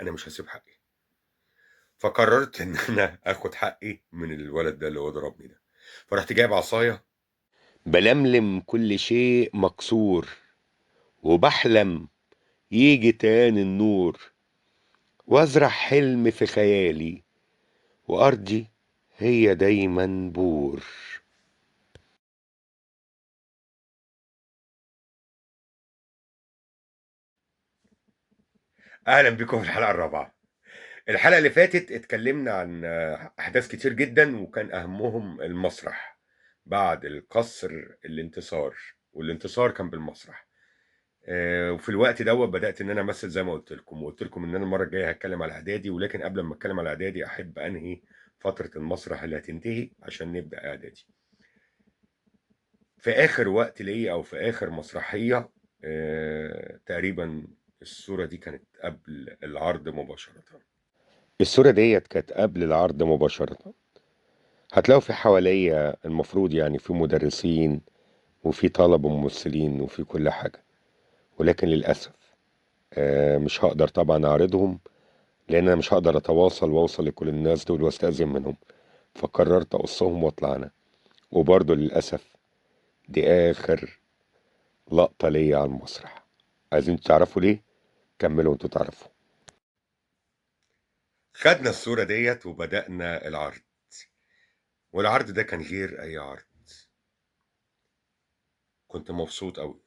انا مش هسيب حقي. فقررت ان انا اخد حقي من الولد ده اللي هو ضربني ده. فرحت جايب عصاية، بلملم كل شيء مكسور، وبحلم يجي تاني النور، وازرع حلم في خيالي، وارضي هي دايما بور. اهلا بكم في الحلقة الرابعة. الحلقة اللي فاتت اتكلمنا عن احداث كتير جدا، وكان اهمهم المسرح بعد القصر، الانتصار، والانتصار كان بالمسرح. وفي الوقت دوت بدات ان انا امثل زي ما قلت لكم، وقلت لكم ان انا المرة الجاية هتكلم على اعدادي، ولكن قبل ما اتكلم على اعدادي احب انهي فترة المسرح اللي هتنتهي عشان نبدا اعدادي. في اخر وقت ليا او في اخر مسرحية تقريبا، الصورة دي كانت قبل العرض مباشرة. الصورة ديت كانت قبل العرض مباشرة. هتلاقوا في حواليا المفروض يعني في مدرسين وفي طلبه ممثلين وفي كل حاجة، ولكن للأسف مش هقدر طبعا أعرضهم، لأن أنا مش هقدر أتواصل وأوصل لكل الناس دول وأستأذن منهم، فقررت أقصهم وأطلع أنا. وبرضه للأسف دي آخر لقطة ليا على المسرح. عايزين تعرفوا ليه؟ كملوا وانتوا تعرفوا. خدنا الصورة ديت وبدأنا العرض، والعرض ده كان غير أي عرض. كنت مبسوط أوي،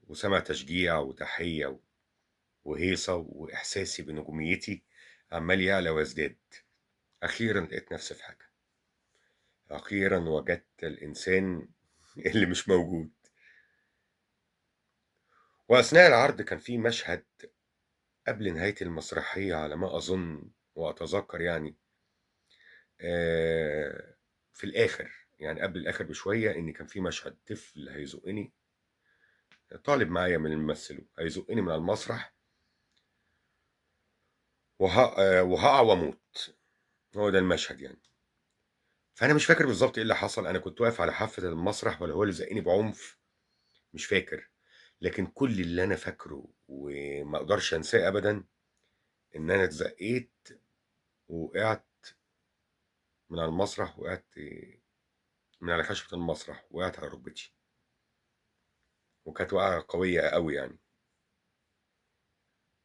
وسمع تشجيع وتحية وهيصة، وإحساسي بنجوميتي عمال يعلى ويزداد. أخيرا لقيت نفسي في حاجة، أخيرا وجدت الإنسان اللي مش موجود. وأثناء العرض كان في مشهد قبل نهاية المسرحية على ما أظن وأتذكر، يعني في الآخر، يعني قبل الآخر بشوية، إن كان في مشهد طفل هيزقني، طالب معايا من الممثل، هيزقني من على المسرح وهقع واموت. هو ده المشهد يعني. فأنا مش فاكر بالظبط إيه اللي حصل، أنا كنت واقف على حافة المسرح ولا هو اللي زقني بعنف، مش فاكر. لكن كل اللي أنا فاكره وما أقدرش أنساه أبدا إن أنا اتزقيت وقعت من على المسرح، وقعت من على خشبة المسرح، وقعت على ركبتي، وكانت وقعة قوية قوي يعني.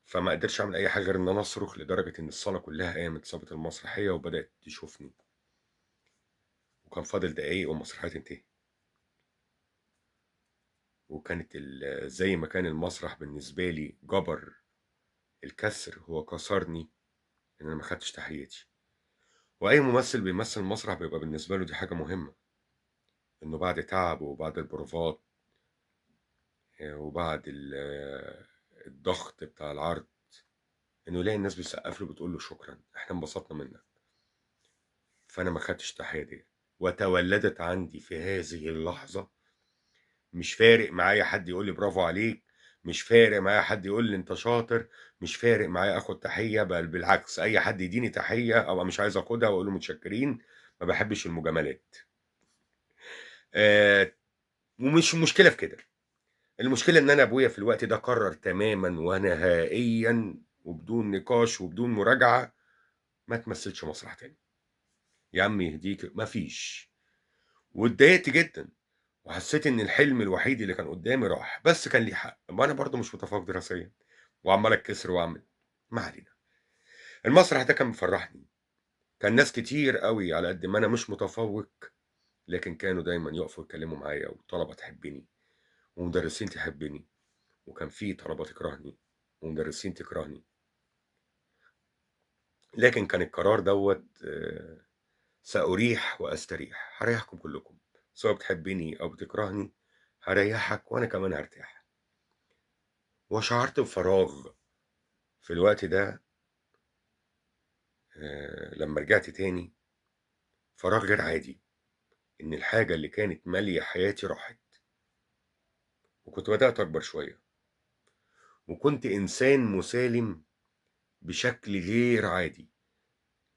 فما قدرتش أعمل أي حاجة غير إن أنا أصرخ، لدرجة إن الصالة كلها قامت، سابت المسرحية وبدأت تشوفني. وكان فاضل دقايق والمسرحية تنتهي. وكانت زي ما كان المسرح بالنسبة لي جبر الكسر، هو كسرني إن أنا ما خدتش تحيتي. وأي ممثل بيمثل مسرح بيبقى بالنسبة له دي حاجة مهمة، إنه بعد تعبه وبعد البروفات وبعد الضغط بتاع العرض، إنه يلاقي الناس بتسقف له بتقول له شكرا، إحنا انبسطنا منك. فأنا ما خدتش التحية دي، وتولدت عندي في هذه اللحظة مش فارق معايا حد يقول لي برافو عليك، مش فارق معايا حد يقول لي انت شاطر، مش فارق معايا اخد تحية، بل بالعكس اي حد يديني تحية ابقى مش عايز اخدها واقول له متشكرين، ما بحبش المجاملات. ومش مشكلة في كده، المشكلة ان انا ابويا في الوقت ده قرر تماما ونهائيا وبدون نقاش وبدون مراجعة ما تمثلش مسرح تاني. يا عم يهديك، ما فيش. واتضايقت جدا، وحسيت ان الحلم الوحيد اللي كان قدامي راح، بس كان ليه حق، ما انا برضو مش متفوق دراسيا وعمال اتكسر واعمل، ما علينا. المسرح ده كان مفرحني، كان ناس كتير قوي على قد ما انا مش متفوق، لكن كانوا دايما يقفوا يتكلموا معايا، وطلبه تحبني ومدرسين تحبني، وكان في طلبه تكرهني ومدرسين تكرهني. لكن كان القرار دوت سأريح وأستريح، هريحكم كلكم، سواء بتحبني أو بتكرهني هريحك وأنا كمان هرتاح. وشعرت بفراغ في الوقت ده، لما رجعت تاني، فراغ غير عادي، إن الحاجة اللي كانت مالية حياتي راحت. وكنت بدأت أكبر شوية، وكنت إنسان مسالم بشكل غير عادي.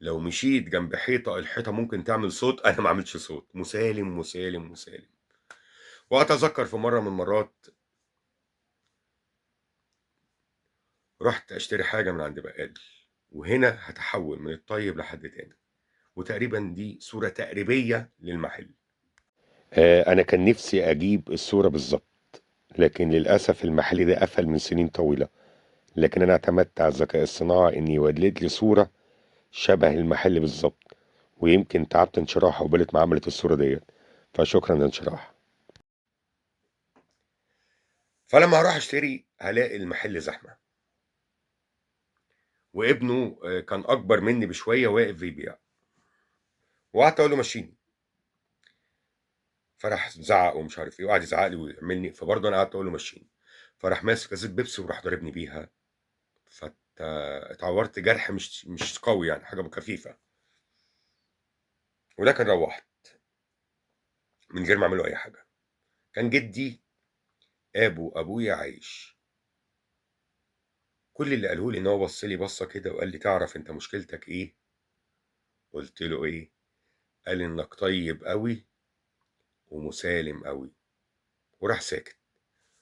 لو مشيت جنب حيطة، الحيطة ممكن تعمل صوت، أنا ما عملتش صوت. مسالم مسالم مسالم. وأتذكر في مرة من المرات رحت اشتري حاجة من عند بقال، وهنا هتحول من الطيب لحد تاني، وتقريبا دي صورة تقريبية للمحل. انا كان نفسي اجيب الصورة بالظبط، لكن للأسف المحل ده قفل من سنين طويلة، لكن انا اعتمدت على الذكاء الصناعي ان يولد لي صورة شبه المحل بالظبط، ويمكن تعبت انشراح وبلت ما عملت الصورة ديت، فشكرا لانشراح. فلما هروح اشتري هلاقي المحل زحمة، وابنه كان اكبر مني بشوية واقف بيبيع، وقعدت اقول له مشيني، فراح زعق ومش عارف ايه، وقعد يزعق لي ويعملني، فبرضه انا قعدت اقول له مشيني، فراح ماسك ازازة بيبسي وراح ضاربني بيها، فاتعورت جرح مش قوي يعني، حاجة خفيفة، ولكن روحت من غير ما اعمل له اي حاجة. كان جدي ابو ابويا عايش، كل اللي قاله لي ان هو بص لي بصة كده وقال لي تعرف انت مشكلتك ايه؟ قلت له ايه؟ قال انك طيب قوي ومسالم قوي، وراح ساكت.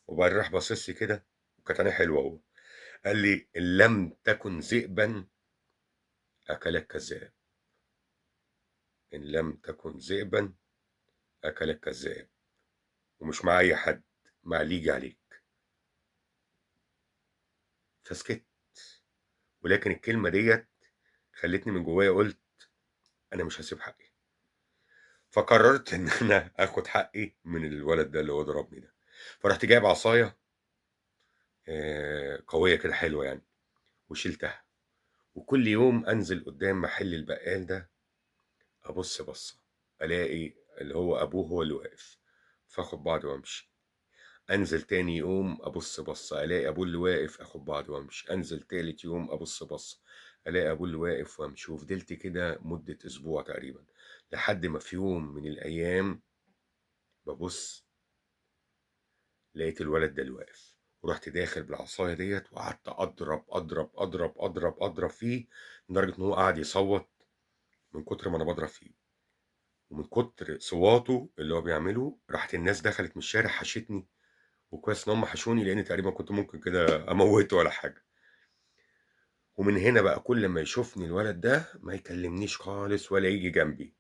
وبعدين راح باصص لي كده، وكانت عينيه حلوة هو، قال لي ان لم تكن ذئبا اكلك كذاب، ان لم تكن ذئبا اكلك كذاب، ومش مع اي حد، مع اللي يجي عليك. فسكت، ولكن الكلمة ديت خلتني من جوايا قلت انا مش هسيب حقي، فقررت ان انا اخد حقي من الولد ده اللي هو ضربني ده. فرحت جايب عصاية قوية كده حلوة يعني، وشلتها، وكل يوم انزل قدام محل البقال ده ابص بصة الاقي اللي هو ابوه هو اللي واقف، فاخد بعضي وامشي. انزل تاني يوم ابص بصة الاقي ابوه اللي واقف، اخد بعضي وامشي. انزل تالت يوم ابص بصة الاقي ابوه اللي واقف وامشي. وفضلت كده مده اسبوع تقريبا، لحد ما في يوم من الايام ببص لقيت الولد ده اللي واقف، ورحت داخل بالعصايه ديت وقعدت اضرب اضرب اضرب اضرب اضرب فيه، لدرجة ان هو قعد يصوت من كتر ما انا بضرب فيه، ومن كتر صواته اللي هو بيعمله راحت الناس دخلت من الشارع حشتني، وكويس ان هم حشوني لان تقريبا كنت ممكن كده اموته ولا حاجة. ومن هنا بقى كل ما يشوفني الولد ده ما يكلمنيش خالص ولا يجي جنبي،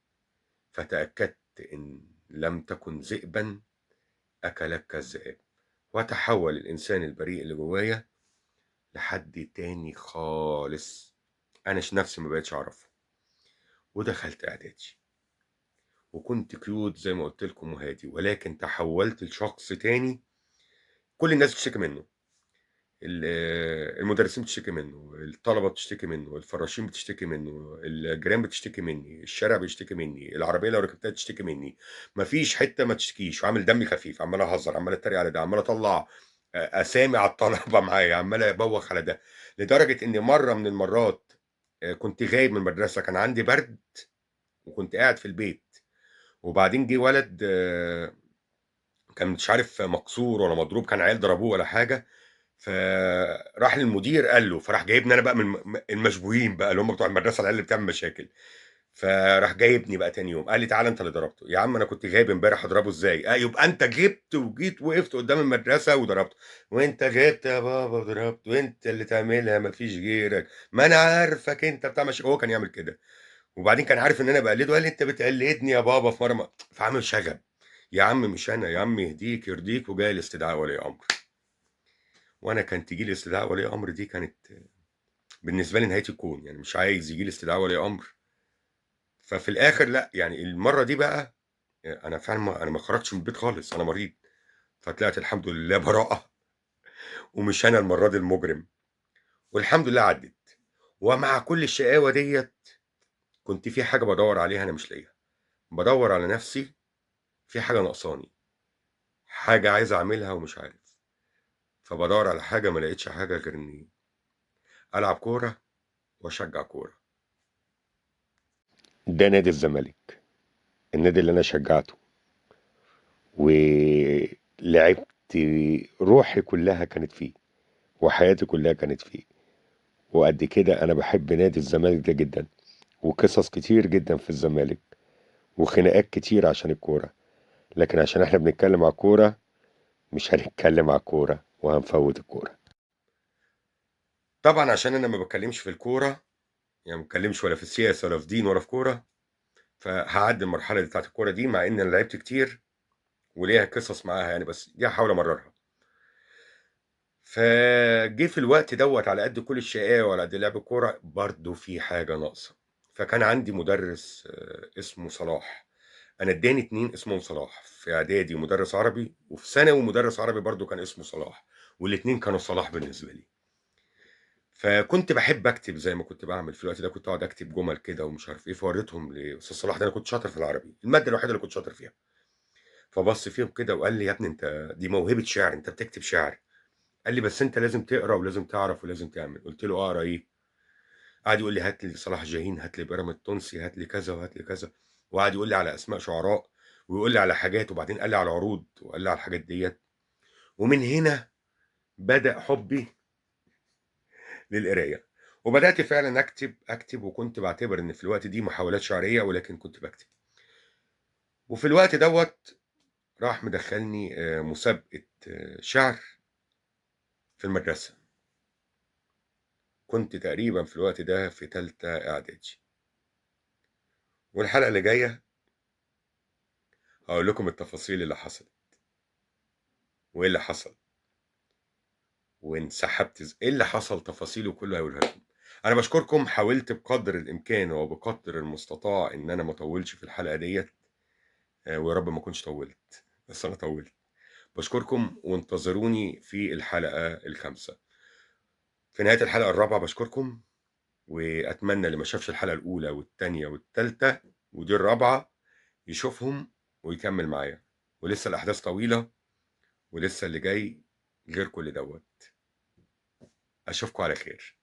فتأكدت ان لم تكن ذئبا اكلك الذئاب، وتحول الانسان البريء اللي جوايا لحد تاني خالص انا نفسي ما بقتش اعرفه. ودخلت اعدادي وكنت cute زي ما قلت لكم وهادي، ولكن تحولت لشخص تاني كل الناس بتشتكي منه، المدرسين بتشتكي منه، الطلبة بتشتكي منه، الفراشين بتشتكي منه، الجيران بتشتكي مني، الشارع بيشتكي مني، العربية لو ركبتها تشتكي مني، مفيش حتة ما تشتكيش. وعامل دمي خفيف، عمال اهزر، عمال اتريق على ده، عمال اطلع اسامي على الطلبة معايا، عمال ابوخ على ده، لدرجة ان مرة من المرات كنت غايب من المدرسة، كان عندي برد وكنت قاعد في البيت، وبعدين جه ولد كان مش عارف مكسور ولا مضروب، كان عيال ضربوه ولا حاجة، فراح للمدير قال له، فراح جايبني انا بقى من المشبوهين بقى اللي هم بتوع المدرسة، العيال اللي بتعمل مشاكل، فراح جايبني بقى تاني يوم قال لي تعالى انت اللي ضربته. يا عم انا كنت غايب امبارح، اضربه ازاي؟ يبقى انت جبت وجيت وقفت قدام المدرسة وضربته، وانت غبت يا بابا وضربته، وانت اللي تعملها مفيش غيرك، ما انا عارفك انت بتاع مشاكل. هو كان يعمل كده، وبعدين كان عارف ان انا بقلده، قال لي انت بتقلدني يا بابا في مرة، فعامل شغب. يا عم مش انا يا عم، يهديك يرضيك، وجاي الاستدعاء ولي امر. وانا كان تيجي لي استدعاء ولي امر دي كانت بالنسبة لي نهاية الكون، يعني مش عايز يجي لي استدعاء ولي امر. ففي الاخر لا، يعني المرة دي بقى انا فعلا انا ما خرجتش من البيت خالص، انا مريض، فطلعت الحمد لله براءه، ومش انا المرة دي المجرم، والحمد لله عدت. ومع كل الشقاوة ديت كنت في حاجة بدور عليها انا مش لاقيها، بدور على نفسي، في حاجة ناقصاني، حاجة عايز اعملها ومش عارف، فبدور على حاجة ما لقيتش حاجة غير اني العب كورة واشجع كورة. ده نادي الزمالك، النادي اللي انا شجعته ولعبت روحي كلها كانت فيه، وحياتي كلها كانت فيه، وقد كده انا بحب نادي الزمالك ده جدا، وقصص كتير جدا في الزمالك، وخناقات كتير عشان الكورة، لكن عشان احنا بنتكلم على الكورة مش هنتكلم على الكورة وهنفوت الكورة. طبعا عشان انا ما بتكلمش في الكورة، يعني ما بتكلمش ولا في السياسة ولا في دين ولا في كورة، فهعدي المرحلة دي بتاعت الكورة دي، مع ان انا لعبت كتير وليها قصص معاها يعني، بس دي هحاول امررها. فجه في الوقت دوت على قد كل الشقاوة وعلى قد لعب الكورة برضه في حاجة ناقصه. فكان عندي مدرس اسمه صلاح. انا اداني 2 اسمهم صلاح، في اعدادي مدرس عربي، وفي ثانوي مدرس عربي برضه كان اسمه صلاح، والاتنين كانوا صلاح بالنسبة لي. فكنت بحب اكتب زي ما كنت بعمل في الوقت ده، كنت اقعد اكتب جمل كده ومش عارف ايه، فوريتهم لاستاذ صلاح ده. انا كنت شاطر في العربي، المادة الوحيدة اللي كنت شاطر فيها. فبص فيهم كده وقال لي يا ابني انت دي موهبة شعر، انت بتكتب شعر. قال لي بس انت لازم تقرا ولازم تعرف ولازم تعمل. قلت له اقرا ايه؟ قعد يقول لي هات لي صلاح جاهين، هات لي بيرام التونسي، هات لي كذا وهات لي كذا، وقعد يقول لي على اسماء شعراء ويقول لي على حاجات، وبعدين قال لي على العروض وقال لي على الحاجات ديت. ومن هنا بدأ حبي للقرايه، وبدأت فعلا اكتب، وكنت بعتبر ان في الوقت دي محاولات شعرية، ولكن كنت بكتب. وفي الوقت دوت راح مدخلني مسابقة شعر في المدرسة. كنت تقريبا في الوقت ده في تالتة اعدادي. والحلقة اللي جاية هقول لكم التفاصيل اللي حصلت وايه اللي حصل وانسحبت، ايه اللي حصل تفاصيله كله هقولها لكم. انا بشكركم، حاولت بقدر الامكان وبقدر المستطاع ان انا ما اطولش في الحلقة ديت، ويا رب ما اكونش طولت، بس انا طولت. بشكركم وانتظروني في الحلقة الخامسة. في نهاية الحلقة الرابعة بشكركم، واتمنى اللي ما شافش الحلقة الاولى والثانية والثالثة ودي الرابعة يشوفهم ويكمل معايا، ولسه الاحداث طويلة ولسه اللي جاي غير كل دوت. اشوفكم على خير.